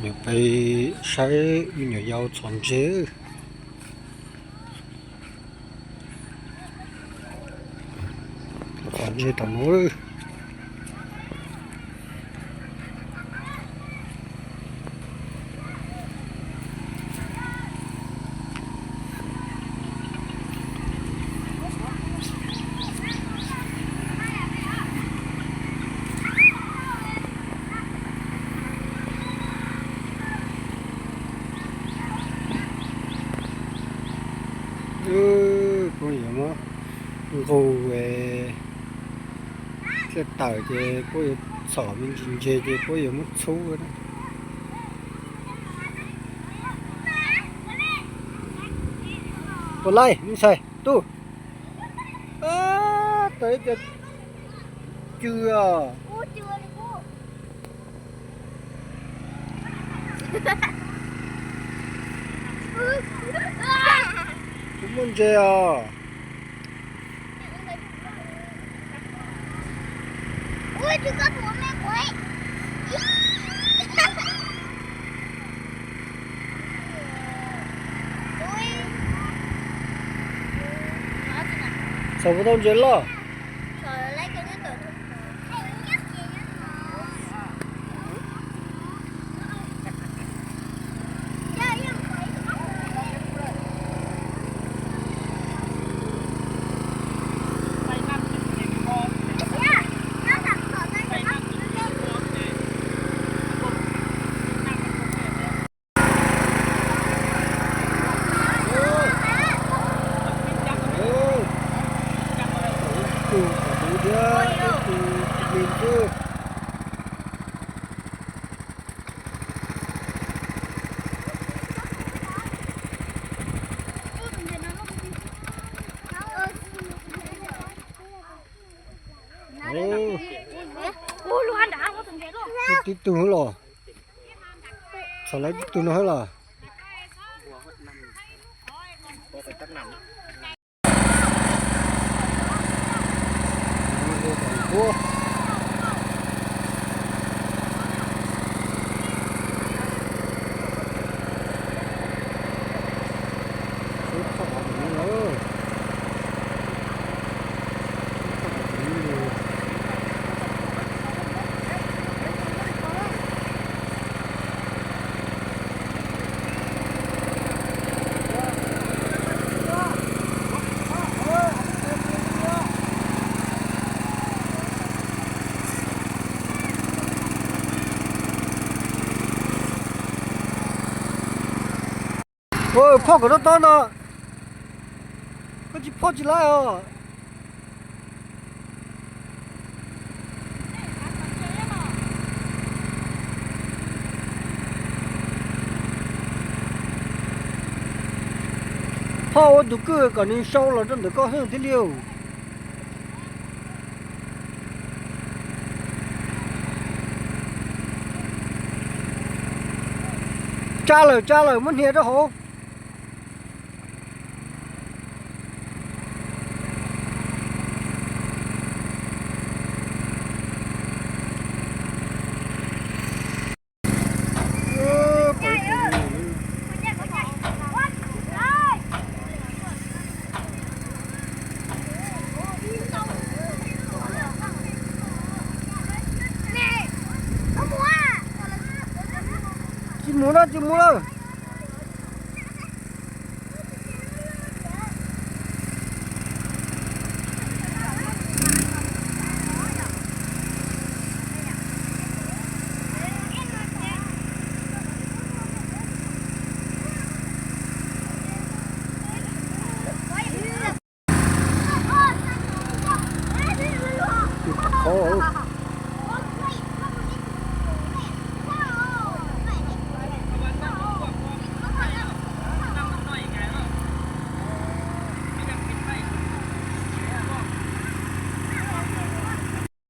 Peb saib me nyuam yaus txhom ntses. Txhom ntses tom nuav. Puab yuav muab nqus thiaj tawm ces puab yuav txhom me ntsis ntses ces puab yuav muab txhub. Puas laij me ntxhais tub? Tawm ib co cw os. Kuv muaj ntses os. Txhom puas tau ntses loj? Tib tug los, txhom lawv tib tug no los. Phoj kom tob tob no, koj tsis phoj tsis laib os. Phoj ua tus kwj kom nws sau los rau ntawm koj thiaj li. Tsa lawm, tsa lawm, muab hnia rau hauv. Tsis mus na, tsis mus na.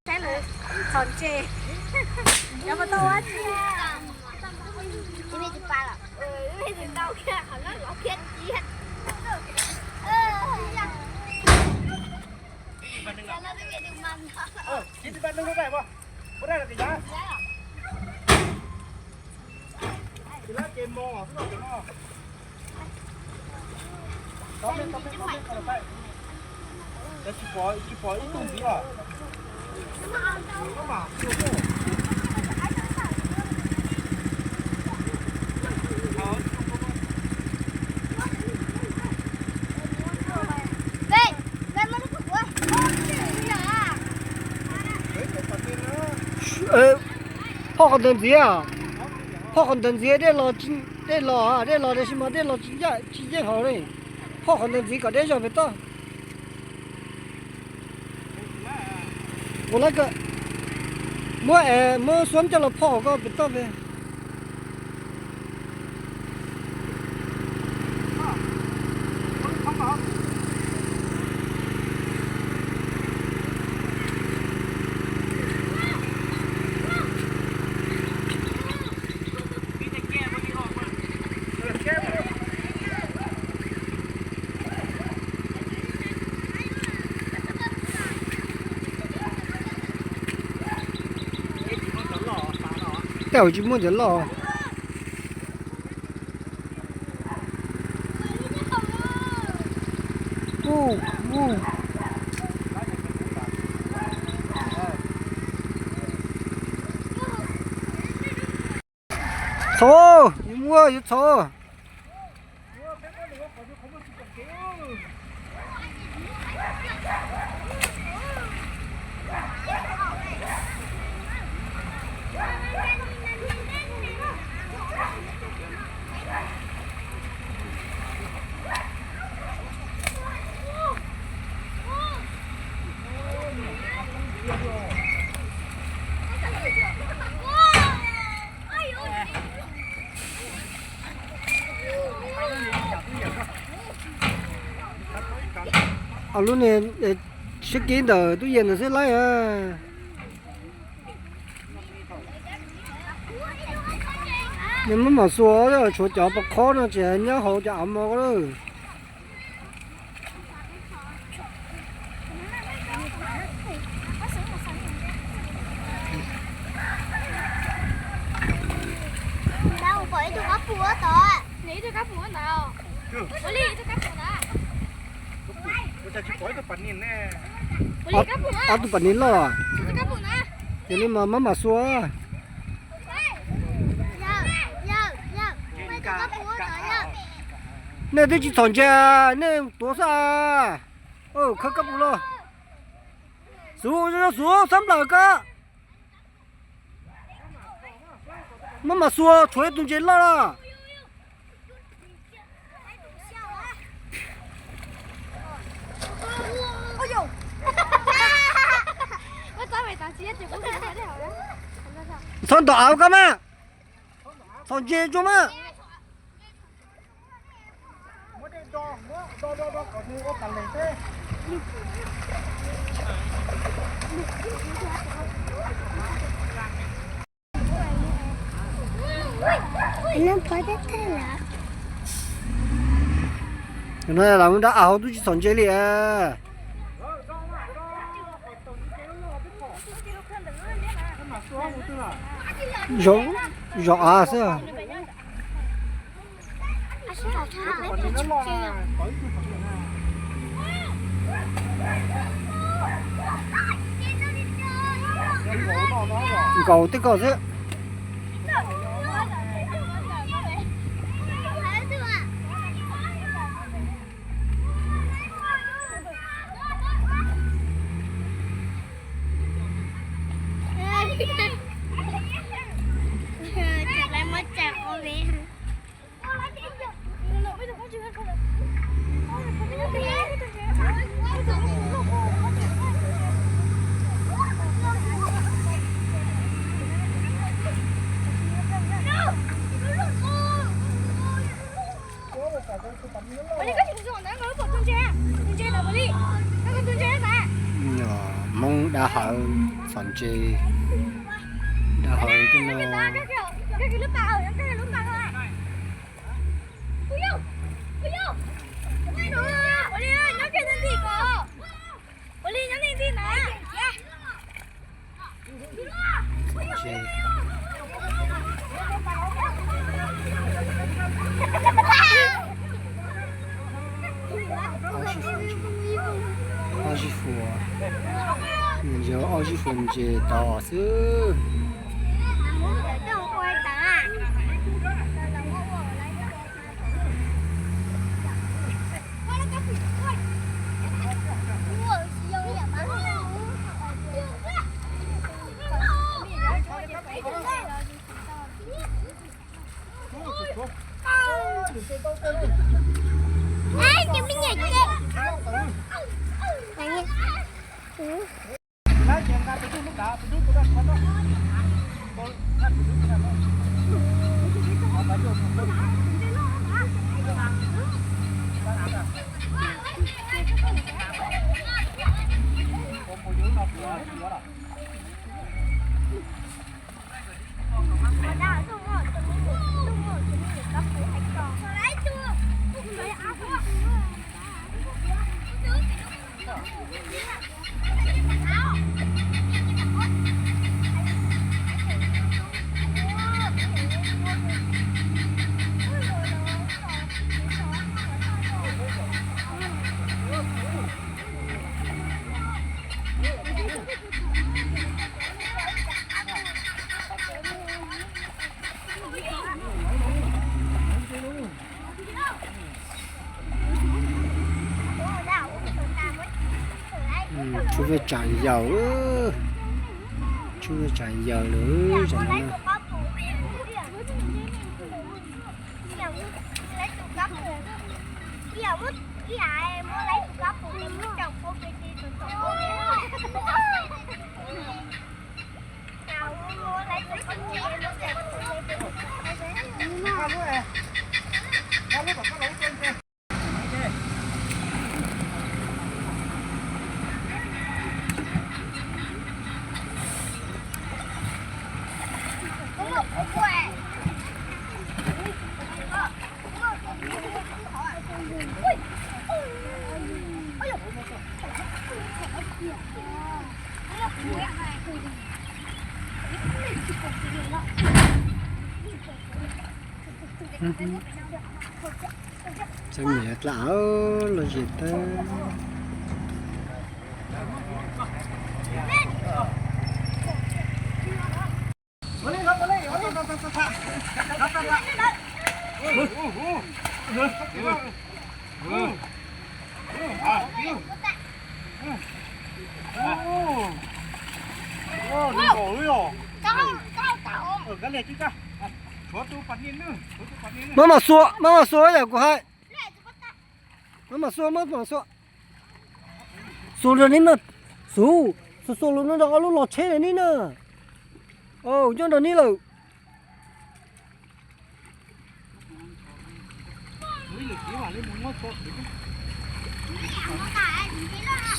Saib lawv txhom ntses, cov mas tau ua tsi. Phoj qhov ntawd ntxiv, phoj qhov ntawd ntxiv, dej los, dej los, dej los tab sis mas dej los tsis yeej hauv li. Phoj qhov ntawd ntxiv kom deb zog pem toj. Ua lawv kawm, muab, muab xuab coj los phoj hauv ko pem toj pem. Tej hauv tsis muaj cov loj. Txhob, yuav muab yuav txhob. Lub niag sib kib ntawm tub yas ntawd xwb laib. Nws muab mam xuas, tshuav cov pas khob no tseem nyob hauv cov av mos ko lawm. Ob tug pas nis loj, yog li mas maj mam xuas. Nej twb tsis txhom ntses, nej tuav xwb. Khawb kab pus los. Xuv, xuv, txhob nplawm koj. Maj mam xuas, tshuav ib tug ntses loj na. Txhob ntom av koj mas. Txhom ntses tsuag mas. No los mus nrog av hauv twb tsis txhom ntses li. Zov av xwb. Nkaus tej ko xwb. Nyuam Hmoob dab hawv txhom ntses, dab hawv no. Ib sus ntses tos xwb. Tshuav tsam yawg, tshuav tsam yawg lawm tam no. Tseeb niam dlaab los zem tag. Maj mam xuas, maj mam xuas yam kuv hais. Maj mam xuas, maj mam xuas. Xuas rau neb na, xuas, xuas xuas los no rau ob lub los tsheb neb na. Nyob nrog neb lawm.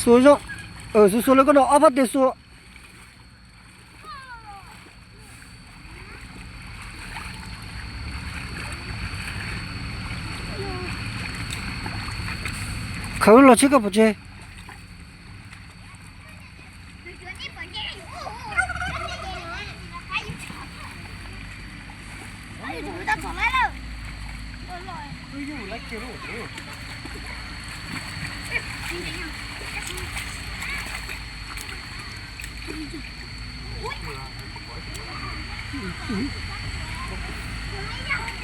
Xuas zoo, xuas xuas lawv koj no ob phab tes xuas. Khawv los tsheb koj pom tseg.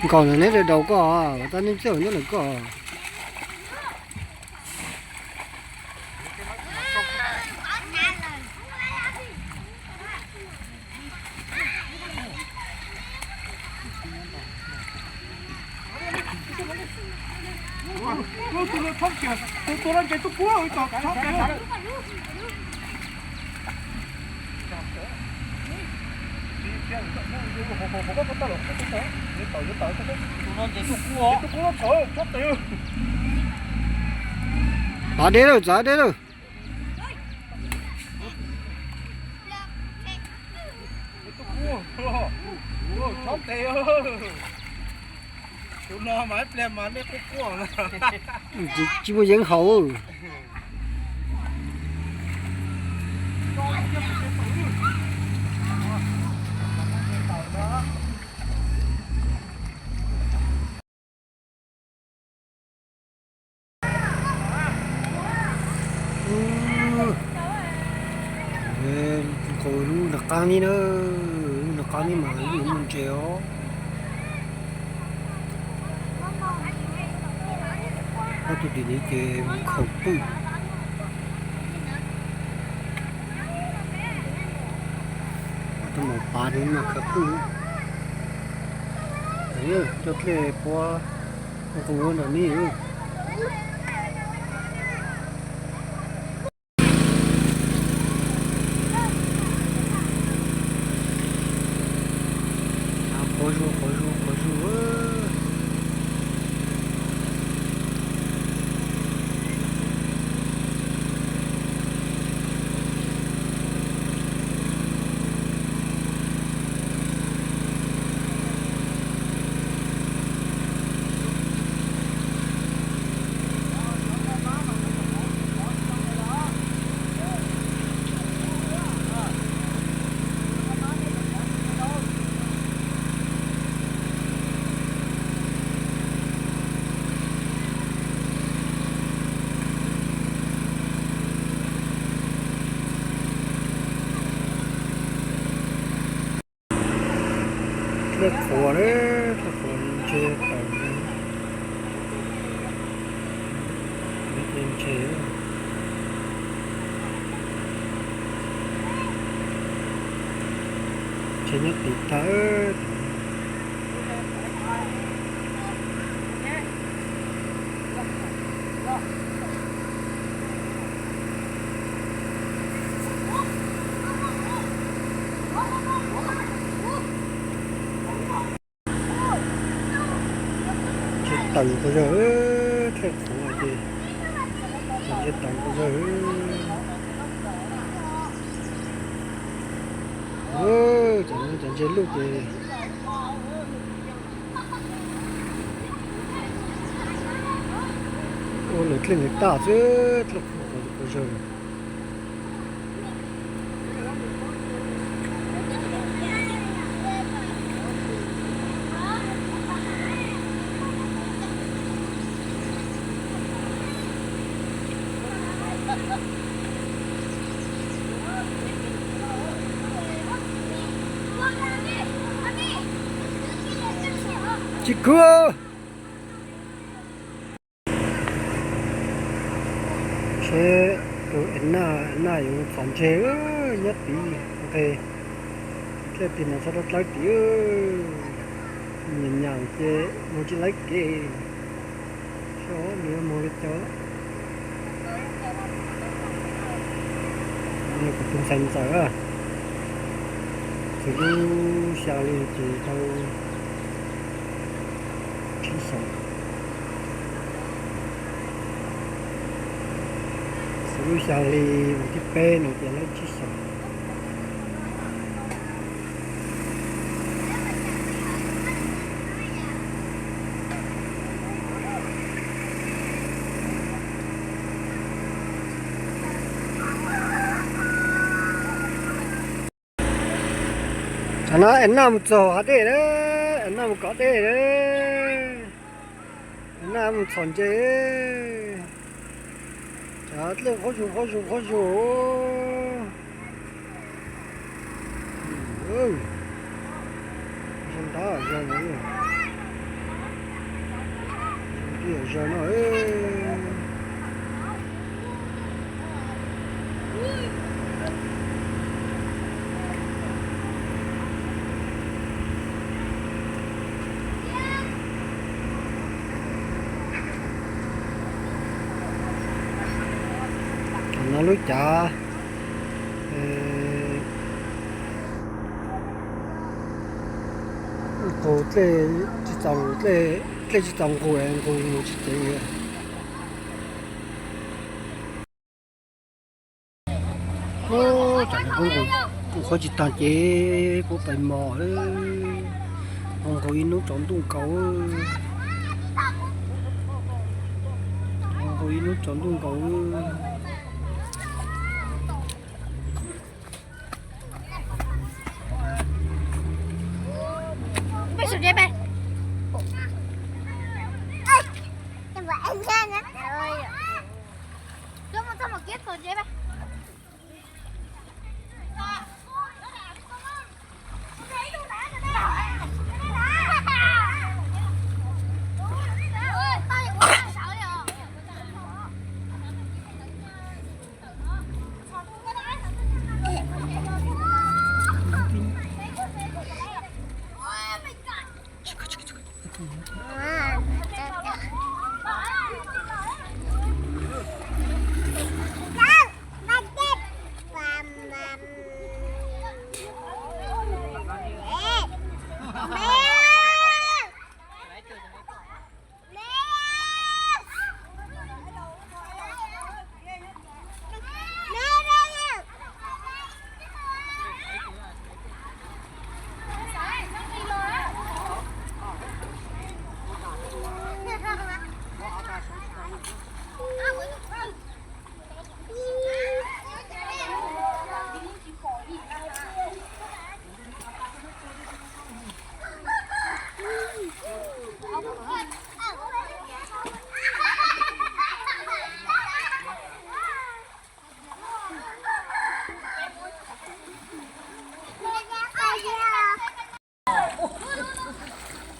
Nkaus ntawm neb daus koj, tab neb txawj nyob ntawm koj. Txav deb lawm, txav deb lawm. Tus no mas ib pliag mas nej quaj quaj. Tsis muaj yeeb haus. Qab ni na, no qab ni mas lub mus ntses os. Ob tug dim ni ces mus khaws pwj. Ob tug maum pav ni mas khaws pwj. Coj dlej puab nqus nram ni. Quav zus, quav zus, quav zus. Dlej qhuav, dlej qhuav ntse tawm, ntse, ntse nyob tim tag. Ntse tawm quas zog, dlej qhuav ces ntse tawm quas zog. Cov ntse luj ces ua lawm dlej ntawd tag xwb, dlej qhuav quas zog. Tsis khwv. Seb tus Ev Naj, Ev Naj yuav txhom ntse nyob tid nqes, dlej tim no txhob dawb dlawb tim, nyam nyam ces mus tsis laib kev. Seb nws yuav mus li cas. Kuv tus ntxhais ntxawm, txug lub xya hli ces tau tsib xyoos. Txug lub xya hli mus thib peb no ces lawv tsib xyoos. Tam no Ev Naj mus txog hav dej na, Ev Naj mus kov dej na, Ev Naj mus txhom ntse. Cov dlej qhuav zus qhuav zus qhuav zus. Zoo ntab zoo no, zoo no. Tam no lub cav nqus dlej tsis txaus, dlej tsis txaus nqus, nqus mus tsis ceev li. Tam no qhuav tsis tag ces puab pais mos lawm. Nqus ib hnub tsaus ntuj nkaus, nqus ib hnub tsaus ntuj nkaus.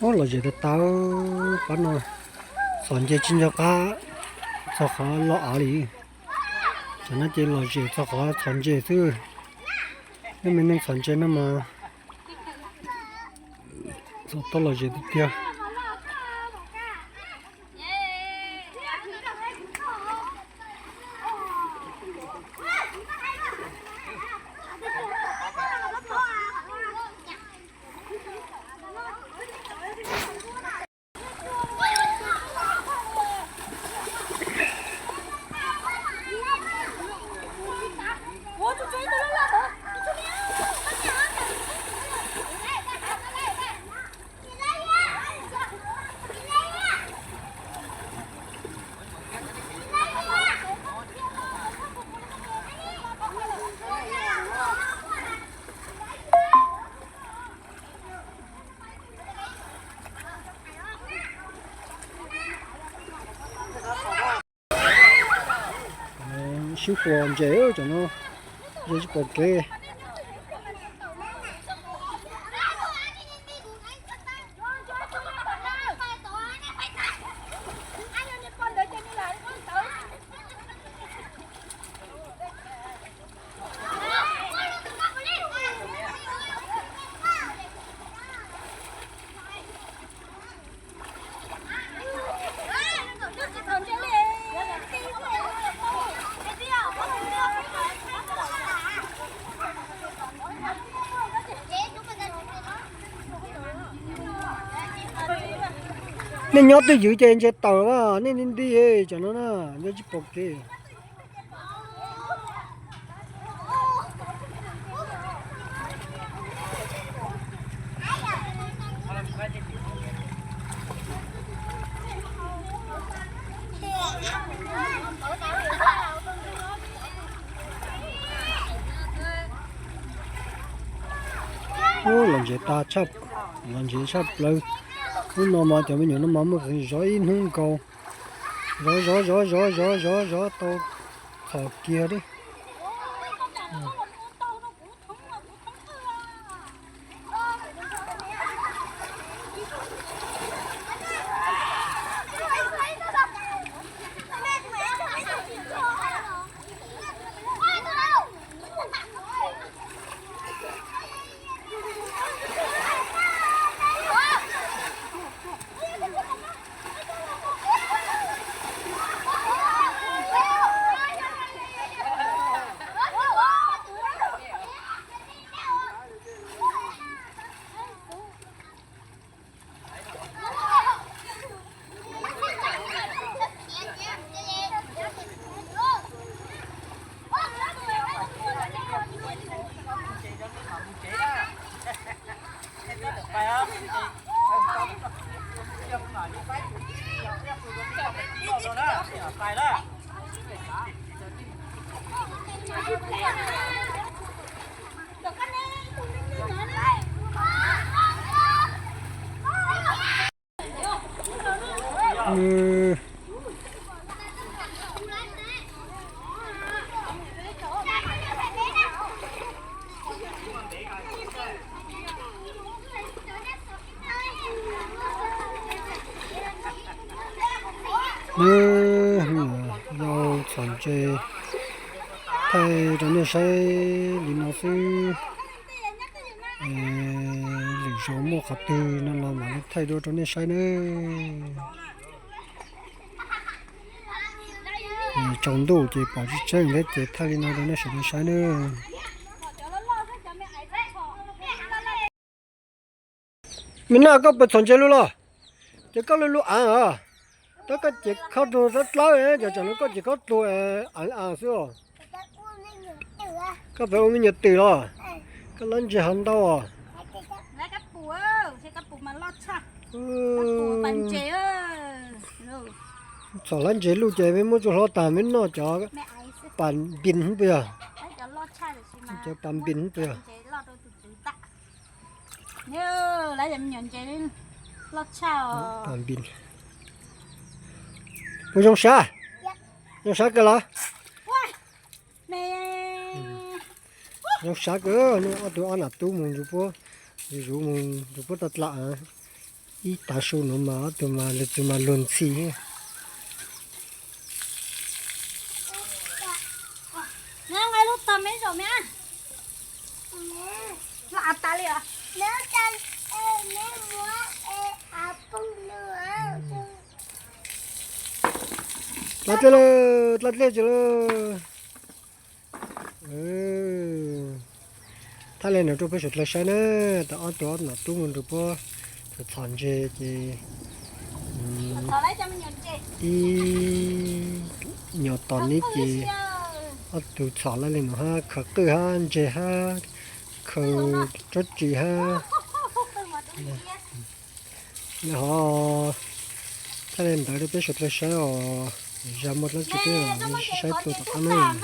Ub, lom zem tas tas pab no. Txhom ntses tsis nco qab txog qhov lo av li. Tam no ces lom zem txog qhov txhom ntses xwb. Nej me neeg txhom ntses no mas txhom tau lom zem tiag tiag. Sib huas ntses cov no, ntses tsis pom kev. Nej nyob twj ywm ces ntses tawm a, nej nti nti cov no na, ntses tsis pom kev. Ub, lom ntses tas tshaj, lom ntses tshaj plaws. Hnub no mas cov me nyuam no mas muaj qee zov ib hnub nkaus, zov zov zov zov zov zov zov tau txhom kiag li. Nws yau txhom ntses thaij rau nej saib li no xwb. Zoo muaj qhov twg no los mam li thaij dua rau nej saib nawb. Tsaus ntuj ces pom tsis tseeb thiab ces thaij li no rau nej sawv daws saib nawb. Me Noj, koj puas txhom ntses lug los? Ces koj lug lug aav os. Tab koj ces khob rau dlawb dlawb, cov tsam no koj ces khob rau aav aav xwb os. Koj pheej ua me nyuam twm los? Koj lab ntses ho ntau os. Txhom lab ntses luj ces peb muab tsuj hlob tag, peb noj cov pas npis puas yog? Cov pas npis puas yog? Pas npis. Puas zoo sav? Zoo sav kawg los? Zoo sav kawg. Ob tug ob nam tub mus nrug puab, zuv mus nrug puab tag dlawb. Ib tav su nuav mas ob tug mas lug txug mas luag ntxhi. Dlawb dlej lawm, dlawb dlej tsis lawm. Thaij le nuav rau peb suav dlawg saib na. Tau ob tug ob nam tub mus nrug puab txhom ntses ces ib nyuam tos neb ces ob tug txhom lawm le nuav hab, khaws qwj hab ntses hab, khaws tsob ris hab. Ho thaij le ntawd rau peb suav dlawg saib os. Zag muaj dlaab tsi peb mam li sib saib dlua tom qab nawb.